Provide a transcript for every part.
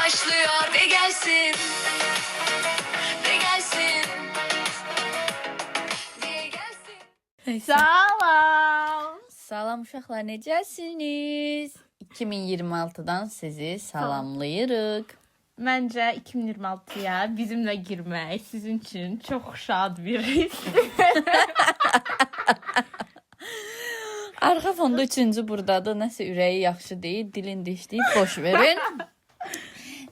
başlıyor de gelsin. De gelsin. De gelsin. Salam. Salam uşaqlar, necəsiniz? 2026-dan sizi salamlayırıq. Məncə 2026-ya bizimlə girmək sizin üçün çox şad bir hissdir. Arxa fonda üçüncü burdadır. Nəsə ürəyi yaxşı deyil, dilin dişləyib, boş verin.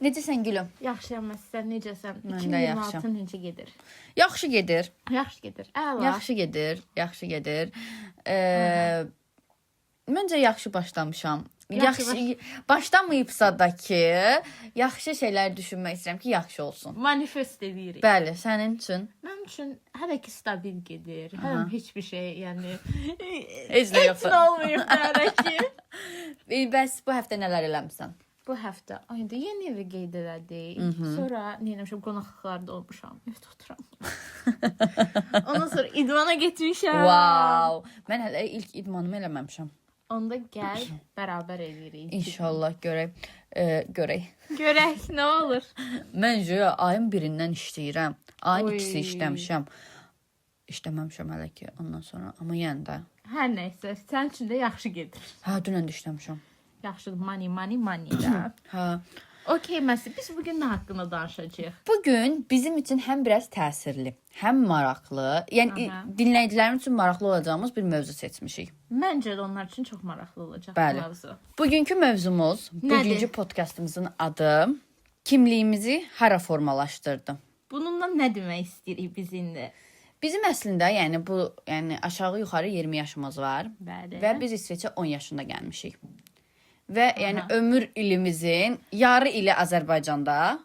Necəsən gülüm? Yaxşıyam, mən sən necəsən? Mən də 2026 yaxşıyam. necə gedir? Yaxşı gedir. Yaxşı gedir. Əla. Yaxşı gedir, yaxşı gedir. Məncə yaxşı başlamışam. Yaxşı Yaxşı başlamayıbsa da ki, yaxşı şeylər düşünmək istəyirəm ki, yaxşı olsun. Manifest edirik. Bəli, sənin üçün. Mənim üçün hələ ki stabil gedir. Hələ heç bir şey, yəni Heç nə yoxdur. Heç nə olmayıb hələ ki. Bəs bu həftə nələr eləmisən? Bu həftə ayda yeni evi qeyd elədik. Sonra nə etmişəm? Qonaqlıqlarda olmuşam. Evdə oturam. Ondan sonra idmana getmişəm. Wow! Mən hələ ilk idmanımı eləməmişəm. Onda gəl bərabər eləyirik. İnşallah görək. Görək. Görək nə olur. Mən jö ayın birindən işləyirəm. Ayın Oy. ikisi işləmişəm. İşləməmişəm hələ ki ondan sonra. Amma yenə də. Hər nəysə, sənin üçün də yaxşı gedir. Hə, dünən də işləmişəm. Yaxşıdır. Money, money, money da. Hə. Okey, Məsi, biz bu gün nə haqqında danışacağıq? Bu gün bizim üçün həm biraz təsirli, həm maraqlı, yəni dinləyicilərimiz üçün maraqlı olacağımız bir mövzu seçmişik. Məncə də onlar üçün çox maraqlı olacaq bu Bəli. mövzu. Bugünkü mövzumuz, Nədir? bugünkü podkastımızın adı kimliyimizi hara formalaşdırdı? Bununla nə demək istəyirik biz indi? Bizim əslində, yəni bu, yəni aşağı-yuxarı 20 yaşımız var. Bəli. Və biz İsveçə 10 yaşında gəlmişik. Və yəni ömür ilimizin yarı ili Azərbaycanda,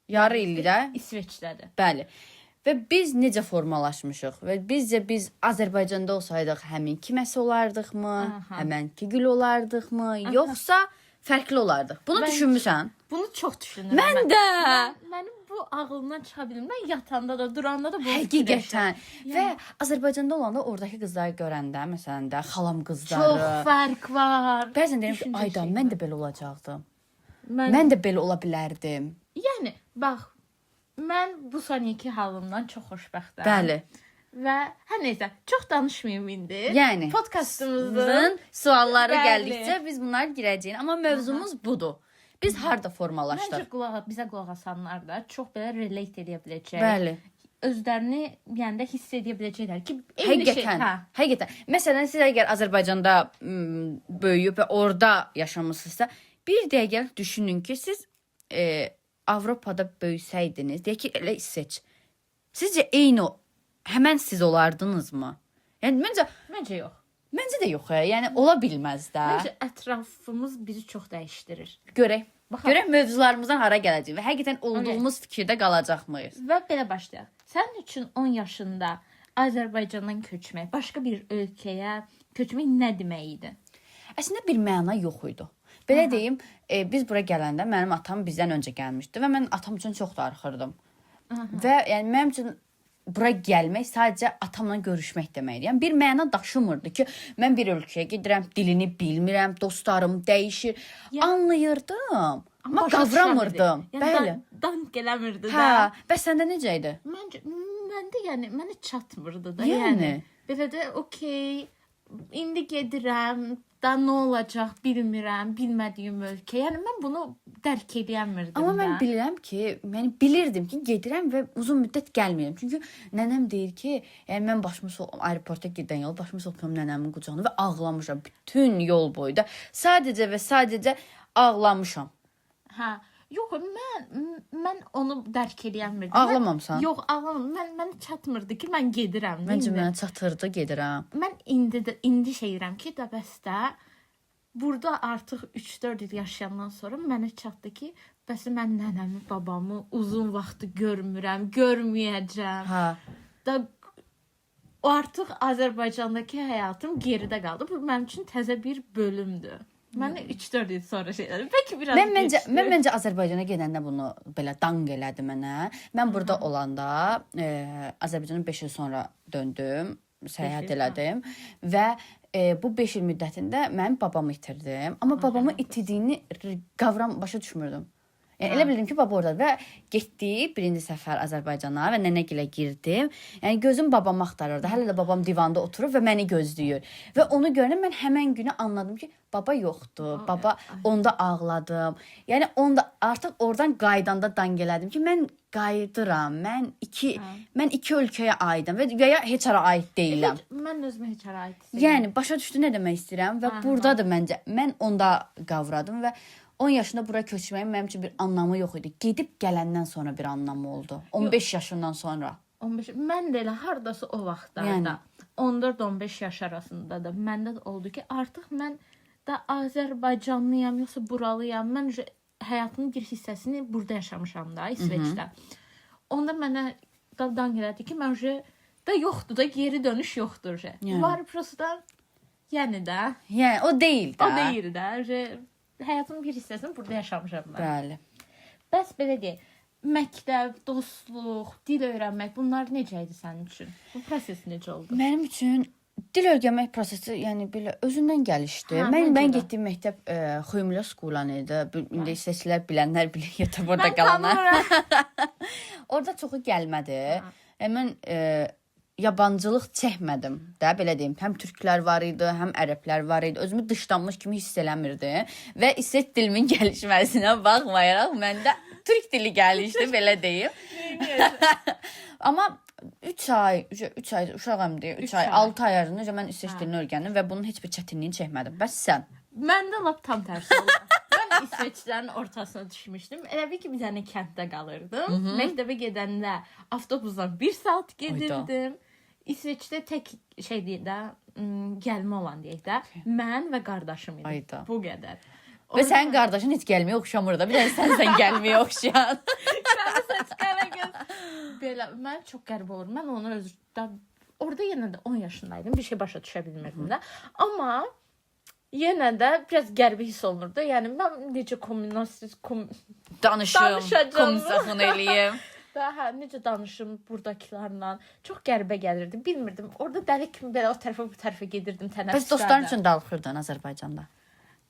yarı ili də İsveçdədir. Bəli. Və biz necə formalaşmışıq və bizcə biz Azərbaycanda olsaydıq həmin kiməsə olardıqmı, həmənki gül olardıqmı, yoxsa fərqli olardıq? Bunu düşünmüsən? Bunu çox düşünürəm. Mən də. Mənim bu ağlımdan çıxa bilmir. Mən yatanda da, duranda da bunu Həqiqətən. Və Azərbaycanda olanda oradakı qızları görəndə, məsələn də xalam qızları. Çox fərq var. Bəzən deyirəm ki, Düşüncə ayda şeyi mən də belə olacaqdım. Mən, Mən də belə ola bilərdim. Yəni bax, mən bu saniyəki halımdan çox xoşbəxtəm. Bəli. Və hər nəysə, çox danışmayım indi. Yəni podkastımızın sualları Bəli. gəldikcə biz bunlara girəcəyik. Amma mövzumuz budur. Biz harda formalaşdıq? Məncə bizə qulaq asanlar da çox belə relate eləyə biləcək. Bəli. Özlərini yəni də hiss edə biləcəklər ki, eyni şey. Həqiqətən. Hə. Həqiqətən. Məsələn, siz əgər Azərbaycanda böyüyüb və orada yaşamısınızsa, bir dəqiqə düşünün ki, siz Avropada böyüsəydiniz, deyək ki, elə İsveç. Sizcə eyni o, həmən siz olardınızmı? Yəni məncə Məncə yox. məncə də yox, yəni ola bilməz də. Məncə ətrafımız bizi çox dəyişdirir. Görək. Baxaq. Görək mövzularımızdan hara gələcəyik və həqiqətən olduğumuz fikirdə qalacaqmıyıq? Və belə başlayaq. Sənin üçün 10 yaşında Azərbaycandan köçmək, başqa bir ölkəyə köçmək nə demək idi? Əslində bir məna yox idi. Belə deyim, biz bura gələndə mənim atam bizdən öncə gəlmişdi və mən atam üçün çox darıxırdım. Və yəni mənim üçün bura gəlmək sadəcə atamla görüşmək deməkdir. Yəni bir məna daşımırdı ki, mən bir ölkəyə gedirəm, dilini bilmirəm, dostlarım dəyişir. Yəni- Anlayırdım, amma Başa qavramırdım. düşəmirdi. Yəni, Bəli. dank eləmirdi Hə, də. bəs səndə necə idi? Məncə məndə yəni mənə çatmırdı da. Yəni. Yəni belə də okey, indi gedirəm, da nə olacaq bilmirəm, bilmədiyim ölkə. Yəni mən bunu dərk eləyəmirdim Amma mən də. bilirəm ki, yəni bilirdim ki, gedirəm və uzun müddət gəlməyirəm. Çünki nənəm deyir ki, yəni mən başımı aeroporta gedən yol başımı soxmuşam nənəmin qucağına və ağlamışam bütün yol boyu da. Sadəcə və sadəcə ağlamışam. Hə. Yox, mən onu dərk eləyəmirdim. Ağlamamısan? Yox, ağlamam. Mən mənə çatmırdı ki, mən gedirəm. Məncə indi. mənə çatırdı, gedirəm. Mən indi də indi şey deyirəm ki, da bəs də burada artıq 3-4 il yaşayandan sonra mənə çatdı ki, bəs mən nənəmi, babamı uzun vaxt görmürəm, görməyəcəm. Hə. Da o artıq Azərbaycandakı həyatım geridə qaldı. Bu mənim üçün təzə bir bölümdür. Mənə 3-4 il sonra şey elədim. Bəlkə biraz Mən məncə gecdir. mən məncə Azərbaycana gedəndə bunu belə dang elədi mənə. Mən burada olanda Azərbaycana 5 il sonra döndüm, səyahət 5 il, elədim və bu 5 il müddətində mən babamı itirdim. Amma babamı itirdiyini qavram başa düşmürdüm. Yəni elə bildim ki, baba ordadır və getdik birinci səfər Azərbaycana və nənəgilə girdim. Yəni gözüm babamı axtarırdı. Hələ də babam divanda oturub və məni gözləyir. Və onu görəndə mən həmən günü anladım ki, baba yoxdur. Baba onda ağladım. Yəni onda artıq oradan qayıdanda dang elədim ki, mən qayıdıram. Mən iki ölkəyə aidəm və ya heç hara aid deyiləm. Heç, mən özümü heç hara aid hiss etmirəm. Yəni başa düşdün nə demək istəyirəm və burdadır məncə. Mən onda qavradım və 10 yaşında bura köçməyin mənim üçün bir anlamı yox idi. Gedib gələndən sonra bir anlamı oldu. 15 yaşından sonra. 15, mən də elə hardasa o vaxtlarda, Yəni. 14-15 yaş arasında da məndə də oldu ki, artıq mən da Azərbaycanlıyam, yoxsa buralıyam. Mən həyatımın bir hissəsini burada yaşamışam da, İsveçdə. Onda mənə da dang elədi ki, mən da yoxdur da, geri dönüş yoxdur. Yəni. Var prosta, yəni də Yəni o deyil də. o deyil də. Həyatımın bir hissəsini burada yaşamışam mən. Bəli. Bəs belə deyək, məktəb, dostluq, dil öyrənmək, bunlar necə idi sənin üçün? Bu proses necə oldu? Mənim üçün dil öyrənmək prosesi, yəni belə özündən gəlişdi. Hə, mən məncə mən də. getdiyim məktəb Xuyumla Skolan idi. İndi İsveçlilər bilənlər bilir, Göteborgda Mən qalanlar. tanımıram. Orada çoxu gəlmədi. Yəni mən yabancılıq çəkmədim də, belə deyim. Həm türklər var idi, həm ərəblər var idi. Özümü dışlanmış kimi hiss eləmirdim və İsveç dilimin gəlişməsinə baxmayaraq məndə türk dili gəlişdi, belə deyim. Amma 3 ay, 3 ay uşağam deyə, 3 Üç ay, ay. 6 ay ərzində mən İsveç dilini öyrəndim və bunun heç bir çətinliyini çəkmədim. Bəs sən? Məndə lap tam tərsi oldu. Mən İsveçlərin ortasına düşmüşdüm. Elə bil ki, bir dənə kənddə qalırdım. Məktəbə gedəndə avtobusla 1 saat gedirdim. İsveçdə tək şey deyil də, gəlmə olan deyək də, mən və qardaşım idi. Ayda. Bu qədər. Və sənin qardaşın heç gəlməyə oxşamır da. Bir dənə sənsən gəlməyə oxşayan. Saç qara göz. Belə mən çox qəribə olur. Mən onu öz da, orada yenə də 10 yaşındaydım. Bir şey başa düşə bilmirdim də. Amma yenə də biraz qəribə hiss olunurdu. Yəni mən necə kombinasiya Danışım, Danışacağım. komsafın eləyim. Daha necə danışım buradakılarla. Çox qəribə gəlirdi. Bilmirdim. Orada dəli kimi belə o tərəfə bu tərəfə gedirdim tənəffüslərdə. Bəs dostların üçün darıxırdın Azərbaycanda?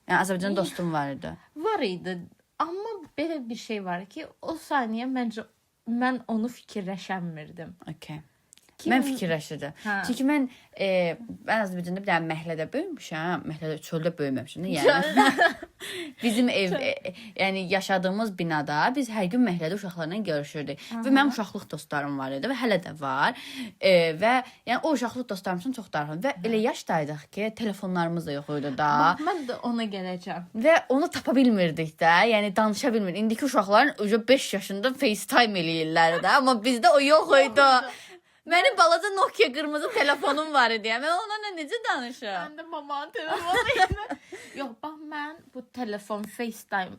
Yəni Azərbaycanda dostun var idi. Var idi. Amma belə bir şey var ki, o saniyə məncə mən onu fikirləşəmirdim. Okay. Kim- Mən fikirləşirdim. Hə. Çünki mən mən Azərbaycanda bir dənə məhəllədə böyümüşəm. Məhəllədə, çöldə böyüməmişəm də, yəni. Bizim ev, yəni yaşadığımız binada biz hər gün məhəllədə uşaqlarla görüşürdük. Və mənim uşaqlıq dostlarım var idi və hələ də var. Və yəni o uşaqlıq dostlarım üçün çox darıxırdım və elə yaşdaydıq ki, telefonlarımız da yox idi da. Bax, mən də ona gələcəm. Və onu tapa bilmirdik də, yəni danışa bilmirdik. İndiki uşaqların 5 yaşında FaceTime eləyirlər də, amma bizdə o yox idi. Mənim balaca Nokia qırmızı telefonum var idi. Yəni mən onunla necə danışım? Mən də mamanın telefonu ilə. Yox, bax mən bu telefon, FaceTime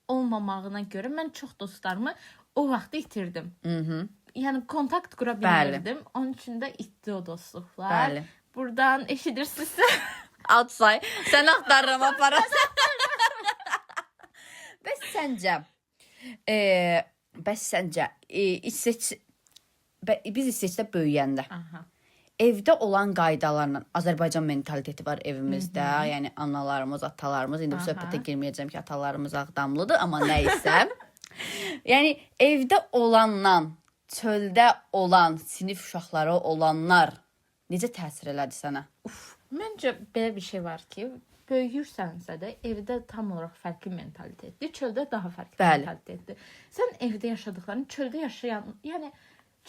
olmamağına görə mən çox dostlarımı o vaxt itirdim. Yəni kontakt qura bilmirdim. Onun üçün də itdi o dostluqlar. Bəli. Buradan eşidirsinizsə Outside. Sən axtarıram aparasan. Bəs səncə bəs səncə İsveç biz İsveçdə böyüyəndə Aha. evdə olan qaydalarla Azərbaycan mentaliteti var evimizdə. Yəni analarımız, atalarımız, indi bu söhbətə girməyəcəm ki, atalarımız Ağdamlıdır, amma nə isə. Yəni evdə olanla çöldə olan sinif uşaqları olanlar necə təsir elədi sənə? Uf, məncə belə bir şey var ki, böyüyürsənsə də evdə tam olaraq fərqli mentalitetdir, çöldə daha fərqli mentalitetdir. Sən evdə yaşadıqlarını çöldə yaşayan, yəni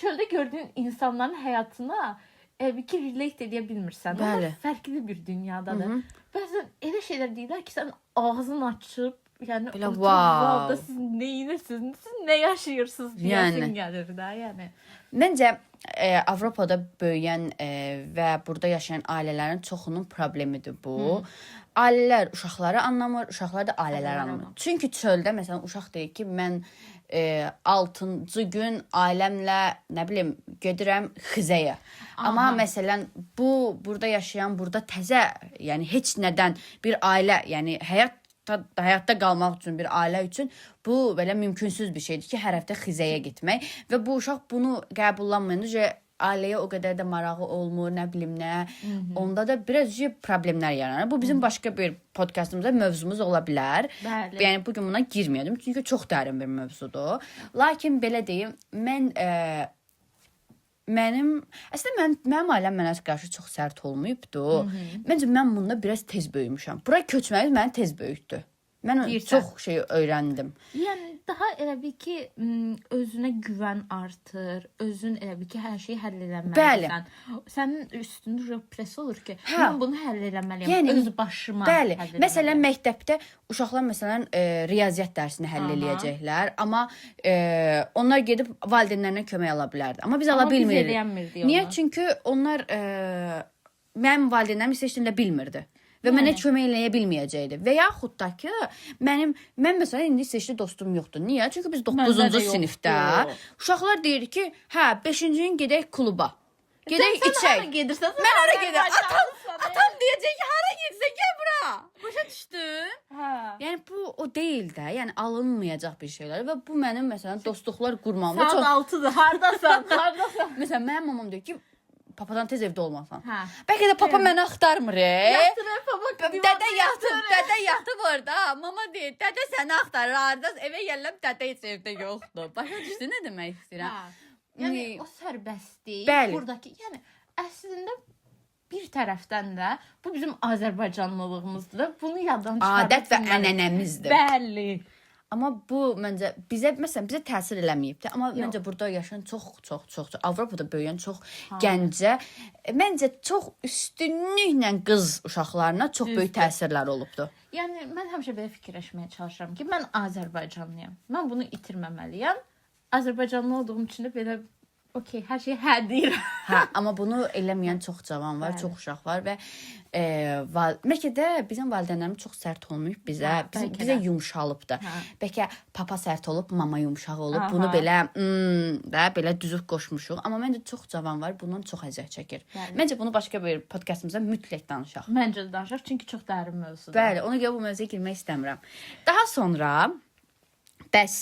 çöldə gördüyün insanların həyatına ki relate edə bilmirsən. Onlar fərqli bir dünyadadır. Bəzən elə şeylər deyirlər ki, sən ağzını açıb, yəni Belə, oturub, wow. "Wow, da siz nə edirsiniz? Siz nə yaşayırsınız?" deyəsin Yəni. gəlir də, yəni. Məncə Avropada böyüyən və burada yaşayan ailələrin çoxunun problemidir bu. Ailələr uşaqları anlamır, uşaqlar da ailələri Ailələri anlamır. Çünki çöldə məsələn uşaq deyir ki, mən 6-cı gün ailəmlə, nə bilim, gedirəm Xizəyə. Amma məsələn bu burada yaşayan, burada təzə, yəni heç nədən bir ailə, yəni həyatda qalmaq üçün bir ailə üçün bu belə mümkünsüz bir şeydir ki, hər həftə Xizəyə getmək və bu uşaq bunu qəbullanmayınca Ailəyə o qədər də marağı olmur, nə bilim nə. Onda da biraz problemlər yaranır. Bu bizim başqa bir podkastımızda mövzumuz ola bilər. Bəli. Yəni bu gün buna girməyəcəm çünki çox dərin bir mövzudur. Lakin belə deyim, mən mənim əslində mənim ailəm mənə qarşı çox sərt olmayıbdı. Məncə mən bunda biraz tez böyümüşəm. Bura köçməyimiz məni tez böyütdü. Mən Deyirsən. çox şey öyrəndim. Yəni daha elə bil ki, özünə güvən artır, özün elə bil ki, hər şeyi həll eləməlisən. Sənin üstündə press olur ki, mən bunu həll eləməliyəm, Yəni, öz başıma. Bəli. Həll Məsələn, eləməliyəm. məktəbdə uşaqlar məsələn riyaziyyat dərsini həll eləyəcəklər, amma onlar gedib valideynlərindən kömək ala bilərdi. Amma biz ala Amma biz bilmirdik. eləyəmirdik Niyə? onu. Çünki onlar mənim valideynlərim heç nə bilmirdi və mənə kömək eləyə bilməyəcəkdi. Və yaxud da ki, mən məsələn indi seçli dostum yoxdur. Niyə? Çünki biz Məndə 9-cu də yoxdur. sinifdə uşaqlar deyir ki, hə, 5-ci gün gedək kluba. Gedək Sən içək. hara gedirsən? Sən Mən hara gedirəm? Azərbaycanlısan, Atam deyəcək ki, hara gedirsən, gəl bura. Başa düşdün? Hə. Yəni bu o deyil də, yəni alınmayacaq bir şeylər və bu mənim məsələn dostluqlar qurmamda Saat çox. 6-dır. Hardasan? Hardasan? Məsələn mənim mamam deyir ki, papadan tez evdə olmasan. Hə. Bəlkə də papa məni axtarmır. Yatır, papa Dədə yatıb, dədə yatıb orada. Mama deyir, dədə səni axtarır. Harda evə gəlirəm, dədə heç evdə yoxdur. Başa düşdün nə demək istəyirəm? Hə. Yəni o sərbəstlik Bəli. buradakı, yəni əslində bir tərəfdən də bu bizim Azərbaycanlılığımızdır da. Bunu yaddan çıxarmaq Adət və bilmərik. ənənəmizdir. Bəli. Amma bu məncə bizə məsələn bizə təsir eləməyibdi. Amma Yox. məncə burada yaşayan çox çox çox çox Avropada böyüyən çox gəncə məncə çox üstünlüklə qız uşaqlarına çox böyük təsirlər olubdu. Yəni mən həmişə belə fikirləşməyə çalışıram ki, mən Azərbaycanlıyam. Mən bunu itirməməliyəm. Azərbaycanlı olduğum üçün də belə okey, hər şeyə hə deyirəm. Hə, amma bunu eləməyən çox cavan var, Bəli. çox uşaq var və bəlkə də bizim valideynlərimiz çox sərt olmayıb bizə, Hə, bəlkə bizə də. yumşalıbdı. Hə. Bəlkə papa sərt olub, mama yumşaq olub. Aha. Bunu belə da belə düzüb qoşmuşuq. Amma məncə çox cavan var, bundan çox əziyyət çəkir. Bəli. Məncə bunu başqa bir podkastımızda mütləq danışaq. Məncə də danışaq, çünki çox dərin mövzudur. Bəli, ona görə bu mövzuya girmək istəmirəm. Daha sonra bəs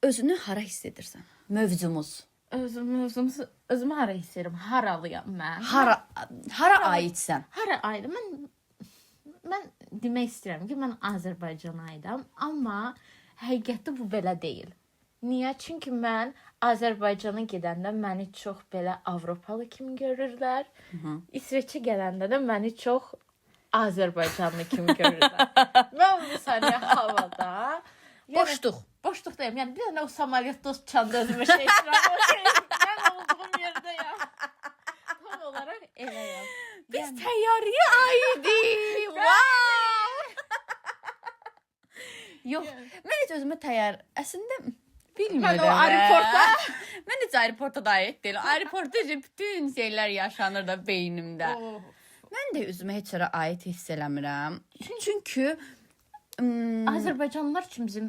özünü hara hiss edirsən? Mövzumuz. Özümü hara hiss edirəm? Haralıyam mən? Hara aidsən? Hara aidəm? Mən demək istəyirəm ki, mən Azərbaycana aidəm, amma həqiqətdə bu belə deyil. Niyə? Çünki mən Azərbaycana gedəndə məni çox belə Avropalı kimi görürlər. İsveçə gələndə də məni çox Azərbaycanlı kimi görürlər. Mən bu saniyə havada. Yəni, Boşluq. Boşluqdayım. Yəni bir dənə o samolyotda uçanda özümə şey istəyirəm. Okey, mən olduğum yerdəyəm. Tam olaraq eləyəm. Biz təyyarəyə aidik. Wow! Yox, mən heç özümə təyyar əslində bilmirəm. Mən o aeroporta. Mən heç aeroporta da aid deyiləm. Aeroportda bütün şeylər yaşanır da beynimdə. Oh. Mən də özümə heç yerə aid hiss eləmirəm. Çünki Azərbaycanlılar üçün bizim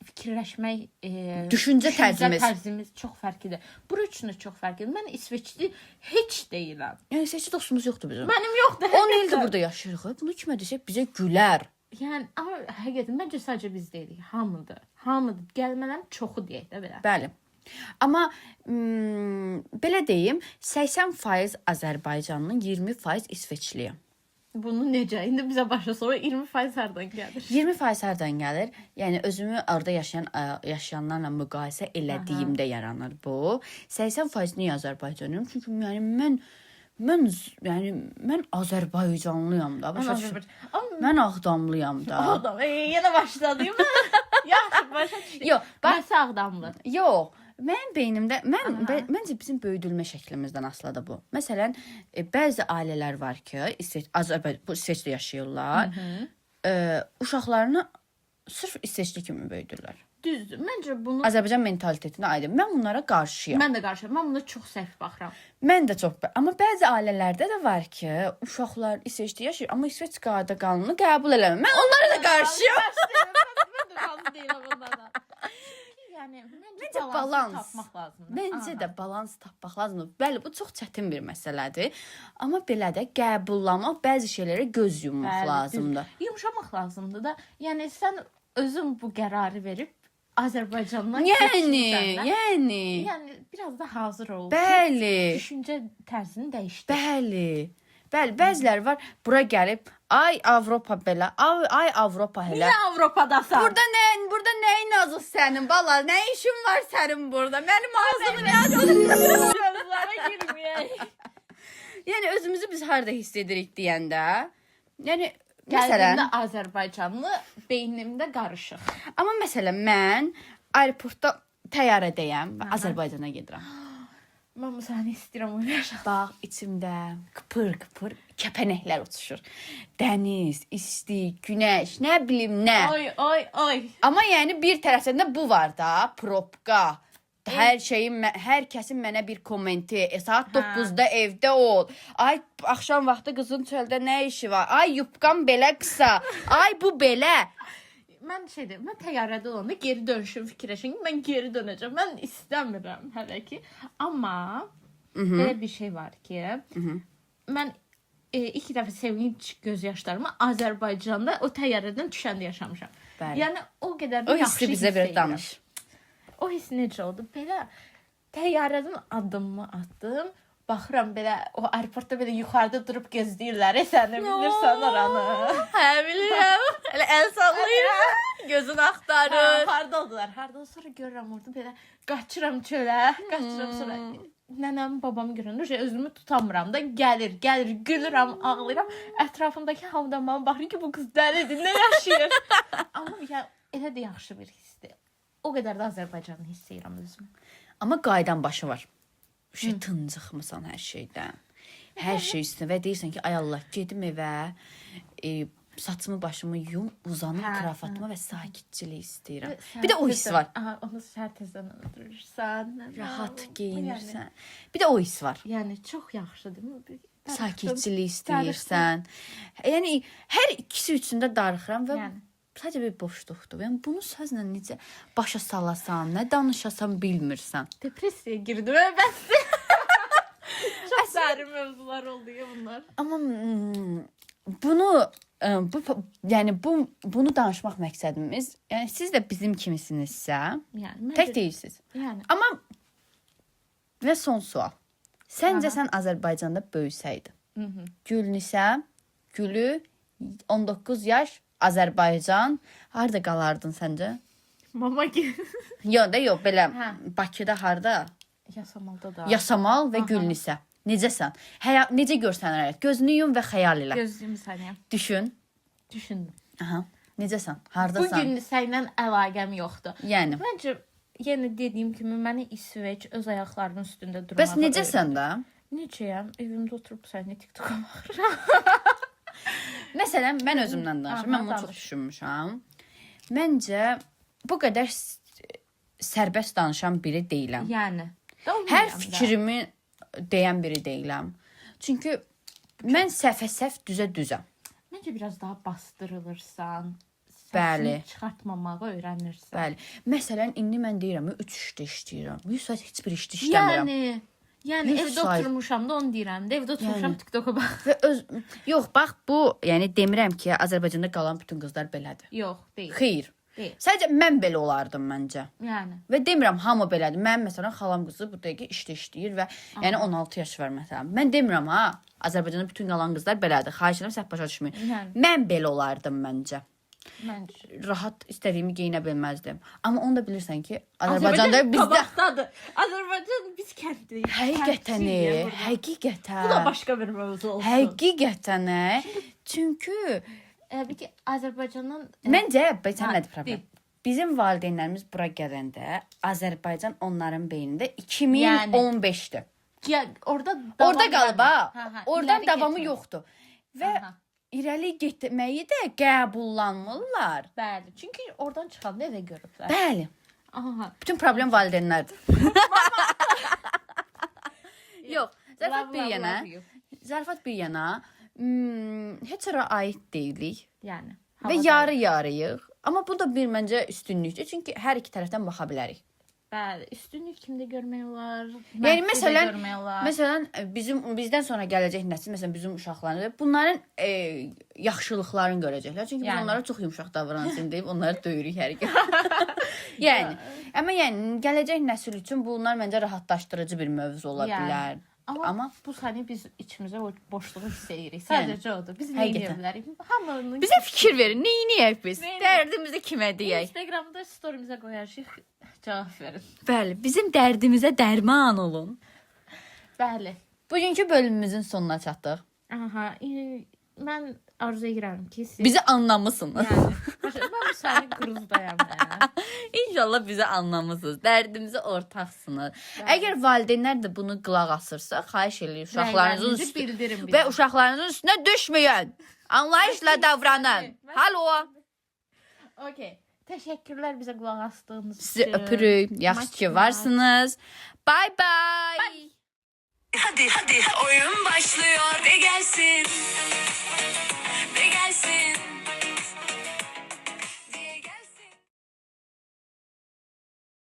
fikirləşmək, Düşüncə tərzimiz. tərzimiz çox fərqlidir. Bura üçün də çox fərqlidir. Mən İsveçli heç deyiləm. Yəni seçki dostumuz yoxdur bizim. Mənim yoxdur. 10 ildir həqiqətən. burada yaşayırıq. Bunu kimə desək bizə gülər. Yəni amma həqiqətən məncə sadəcə biz deyilik. Hamıdır. Hamıdır. Gəlmələrin çoxu deyək də belə. Bəli. Amma belə deyim, 80% Azərbaycanlı, 20% İsveçliyəm. Bunu necə? İndi bizə başa sonra 20% hardan gəlir? 20% hardan gəlir? Yəni özümü orada yaşayan yaşayanlarla müqayisə elədiyimdə yaranır bu. 80% niyə Azərbaycanlıyam? Çünki yəni mən yəni mən Azərbaycanlıyam da. Başa düşürsən? Amma Mən Ağdamlıyam da. Ağdam. Yenə başladım. Yaxşı, başa düşdük. Yox, bax- Bəs Ağdamlı. Yox, mənim beynimdə məncə bizim böyüdülmə şəklimizdən asılıdır bu. Məsələn, bəzi ailələr var ki, İsveç, Azərbaycan, bu İsveçdə yaşayırlar. Uşaqlarını sırf İsveçli kimi böyüdürlər. Düzdür. Məncə bunu Azərbaycan mentalitetinə aid. Mən bunlara qarşıyam. mən də qarşıyam. Mən buna çox səhv baxıram. Mən də çox, amma bəzi ailələrdə də var ki, uşaqlar İsveçdə yaşayır, amma İsveç qayda qanunu qəbul eləmir. Mən onlara da qarşıyam. Mən də razı deyiləm onlardan. Çünki yəni məncə Məncə balans. tapmaq lazımdır. Məncə də balans tapmaq lazımdır. Bəli, bu çox çətin bir məsələdir. Amma belə də qəbullamaq, bəzi şeylərə göz yummaq Bəli, lazımdır. düz. Yumşamaq lazımdır da. Yəni sən özün bu qərarı verib Azərbaycandan Yəni, keçmisən də. yəni. Yəni biraz da hazır ol. Bəli. Düşüncə tərzini dəyişdir. Bəli. Bəli, bəziləri var bura gəlib, ay Avropa belə, ay Avropa elə. Niyə Avropadasan? Burada nəyin nazı sənin bala? Nə işin var sənin burada? Mənim ağzımı nə açdın? Mövzulara girməyək. Yəni özümüzü biz harda hiss edirik deyəndə, yəni məsələn, Məsələn, Azərbaycanlı beynimdə qarışıq. amma məsələn mən aeroportda təyyarədəyəm və Azərbaycana gedirəm. Mən bu səni istəyirəm onu yaşa. Bax, içimdə qıpır-qıpır kəpənəklər uçuşur. Dəniz, isti, günəş, nə bilim nə. Oy, oy, oy. Amma yəni bir tərəfdən də bu var da, probka. Hər şeyin, hər kəsin mənə bir kommenti. Saat 9-da evdə ol. Ay axşam vaxtı qızın çöldə nə işi var? Ay yubkam belə qısa. Ay bu belə. Mən şey deyim, mən təyyarədə olanda geri dönüşüm fikirləşirəm ki, mən geri dönəcəm. Mən istəmirəm hələ ki. Amma belə bir şey var ki, mən ilk dəfə sevinc göz yaşlarımı Azərbaycanda o təyyarədən düşəndə yaşamışam. Bəli. Yəni o qədər də O yaxşı hissi bizə hiss bir edirəm. danış. O hiss necə oldu? Belə təyyarədən addımımı atdım. Baxıram belə o aeroportda belə yuxarıda durub gözləyirlər. Səni bilirsən oranı. Hə, bilirəm. Elə əl sallayır. Gözün axtarır. Hə, harda oldular? Harda? Sonra görürəm orada belə qaçıram çölə, qaçıram sonra nənəm, babam görəndə özümü tutamıram da gəlir, gəlir, gülürəm, ağlayıram. Ətrafımdakı hamıdan mənə baxır ki, bu qız dəlidir, nə yaşayır? Amma yəni elə də yaxşı bir hissdir. O qədər də Azərbaycanı hiss edirəm özümü. Amma qaydan başı var. Şey tıncıxmısan hər şeydən. Hər şey üstünə və deyirsən ki, ay Allah, gedim evə, saçımı başımı yum, uzanım krafatıma və sakitçilik istəyirəm. Bir də o his var. Aha, onu səhər tezdən öldürürsən. Rahat geyinirsən. Bir də o his var. Yəni çox yaxşı, değil mi? Sakitçilik istəyirsən. Yəni hər ikisi üçün də darıxıram və Yəni. sadəcə bir boşluqdur. Yəni bunu sözlə necə başa salasan, nə danışasan bilmirsən. Depressiyaya girdim. Bəs. Çox dərin mövzular oldu ya bunlar. Amma bunu bu yəni bunu danışmaq məqsədimiz, yəni siz də bizim kimisinizsə, Yəni tək deyilsiz. Yəni Amma və son sual. Səncə sən Azərbaycanda böyüsəydin? Gülnisə, Gülü 19 yaş, Azərbaycan, harda qalardın səncə? Mama ki. Yox da yox, belə Hə. Bakıda harda? Yasamalda da. Yasamal və Gülnisə. Necəsən? Həya necə görsənir həyat? Gözünü yum və xəyal elə. Gözlüyüm saniyə. Düşün. Düşündüm. Aha. Necəsən? Hardasan? Bu gün səninlə əlaqəm yoxdur. Yəni. Məncə yenə dediyim kimi məni İsveç öz ayaqlarının üstündə durmağa. Bəs necəsən də? Necəyəm? Evimdə oturub səninlə TikToka baxıram. Məsələn, mən özümdən danışım. Mən bunu çox düşünmüşəm. Məncə bu qədər sərbəst danışan biri deyiləm. Yəni. Hər fikrimi deyən biri deyiləm. Çünki mən səhvə-səhv düzə-düzəm. Məncə biraz daha bastırılırsan. Bəli. Səsini çıxartmamağı öyrənirsən. Bəli. Məsələn, indi mən deyirəm, 3 işdə işləyirəm. 100 saat heç bir işdə işləmirəm. Yəni evdə oturmuşam da onu deyirəm də. Evdə oturmuşam Yəni. TikToka bax. Və yox, bax bu, yəni demirəm ki, Azərbaycanda qalan bütün qızlar belədir. Yox, deyil. Xeyr. Deyil. Sadəcə mən belə olardım məncə. Yəni. Və demirəm hamı belədir. Mənim məsələn xalam qızı bu dəqiqə işdə işləyir və yəni 16 yaşı var məsələn. Mən demirəm ha, Azərbaycanda bütün qalan qızlar belədir. Xahiş edirəm səhv başa düşməyin. Yəni. Mən belə olardım məncə. Məncə. Rahat istədiyimi geyinə bilməzdim. Amma onu da bilirsən ki, Azərbaycanda bizdə qabaqdadır. Azərbaycan biz kəndliyik. həqiqətən, həqiqətən. Bu da başqa bir mövzu olsun. Həqiqətən. Çünki bir ki Azərbaycandan məncə bilirsən nədir problem? Deyil. Bizim valideynlərimiz bura gələndə Azərbaycan onların beynində 2015-dir. Ya, orada Orada qalıb ha. Oradan davamı yoxdur. Və irəli getməyi də qəbullanmırlar. Bəli, çünki oradan çıxanda evə görüblər. Bəli. Aha. Bütün problem valideynlərdir. Yox, zarafat bir yana, zarafat bir yana, heç ora aid deyilik. Yəni. Və yarı-yarıyıq. Amma bu da bir məncə üstünlükdür. Çünki hər iki tərəfdən baxa bilərik. Bəli, üstünlük kimdə görmək olar? Yəni məsələn, bizdən sonra gələcək nəsil, məsələn bizim uşaqlarımız, bunların yaxşılıqlarını görəcəklər. Çünki biz onlara çox yumşaq davranırıq deyib onları döyürük hər gün. Yəni, amma yəni gələcək nəsil üçün bunlar məncə rahatlaşdırıcı bir mövzu ola Yəni. bilər. Amma, Amma bu saniyə biz içimizə o boşluğu hiss edirik. Sadəcə odur. Biz nə edə Həqiqətən. bilərik? Hamının bizə fikir verin. Nə edək biz? Neyniyək? Dərdimizi kimə deyək? Instagramda story-mizə qoyarıq. Cavab verin. Bəli, bizim dərdimizə dərman olun. Bəli. Bugünkü bölümümüzün sonuna çatdıq. Aha, mən arzu edirəm ki, siz Bizi anlamısınız. Yəni, mən bu saniyə quruzdayam. Yəni. İnşallah bizi anlamısınız. Dərdimizə ortaqsınız. Əgər valideynlər də bunu qulaq asırsa, xahiş eləyirik uşaqlarınızın Rəylərinizi üstü bildirin bizə. və uşaqlarınızın üstünə düşməyin. Anlayışla davranın. Halo. Okey. Təşəkkürlər bizə qulaq asdığınız üçün. Sizi öpürük. Yaxşı ki Maç. varsınız. Bye bye. Hadi hadi oyun başlıyor. De gelsin. De gelsin.